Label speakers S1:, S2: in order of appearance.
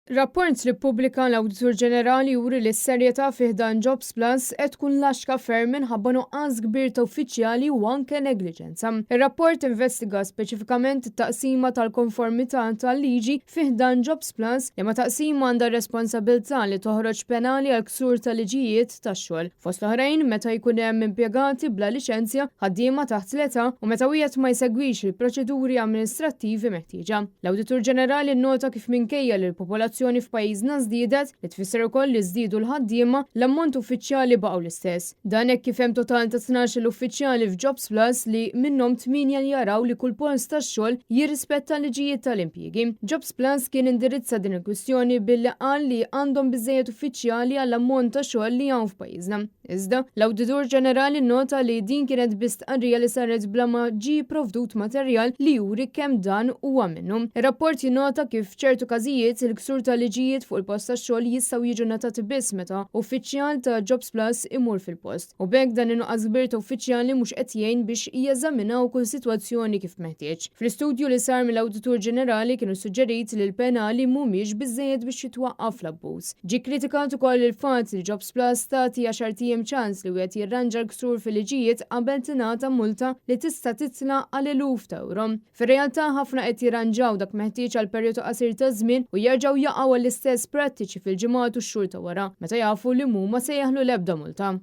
S1: Rapport li ppubblika l-Awditur Ġenerali juri li s-serjetà fi ħdan Jobs Plus qed tkun laxka ferm minħabba nuqqas kbir ta' uffiċjali u anke negliġenza. Ir-rapport investiga speċifikament it-taqsima tal-konformità tal-liġi fi ħdan Jobs Plus liema taqsima għandha r-responsabilità li toħroġ penali għal ksur ta' liġijiet tax-xogħol. Fost l-oħrajn meta jkun hemm impjegati bla liċenzja, ħaddiema taħt l-età u meta wieħed ma jsegwix il-proċeduri amministrattivi meħtieġa. L-Awditur Ġenerali nnota kif minkejja li l-popolazzjoni f'pajjiżna żdiedet, li tfisser ukoll li żdiedu l-ħaddiema, l-ammont uffiċjali baqgħu l-istess. Dan hekk kif hemm total ta' 12-il uffiċjali f'Jobs Plus li minnhom tmienja li jaraw li kull post tax-xogħol jirrispetta l-liġijiet tal-impjiegi. Jobs Plus kien indirizza din il-kwistjoni billi qal li għandhom biżżejjed uffiċjali għall-ammont ta' xogħol li hawn f'pajjiżna. Iżda, l-Awditur Ġenerali nnota li din kienet biss stqarrija li saret bla ma ġie pprovdut materjal li juri kemm dan huwa minnu. Ir-rapport jinnota kif f'ċertu każijiet il-ksur ta' liġijiet fuq il-post tax-xogħol jistgħu jiġu nnotati biss meta uffiċjal ta' Jobsplus imur fil-post, u b'hekk dan in-nuqqas kbir ta' uffiċjali mhux qed jgħin biex jeżaminaw kull sitwazzjoni kif meħtieġ. Fl-istudju li sar mill-Awditur Ġenerali kienu ssuġġerit li l-penali mhumiex biżżejjed biex jitwaqqaf l-abbuż. Ġie kkritikat ukoll il-fatt li Jobs Plus tagħti għaxart ijiem ċans li wieħed jirranġa l-ksur fil-liġijiet qabel tingħata multa li tista' titla' għal eluf ta' ewro. Fir-realtà ħafna qed jirranġaw dak meħtieġ għal perjodu qasir ta' żmien u jerġgħu jaqgħu għall-istess prattiċi fil-ġimgħat u x-xhur ta' wara, meta jafu li mhuma se jeħlu l-ebda multa.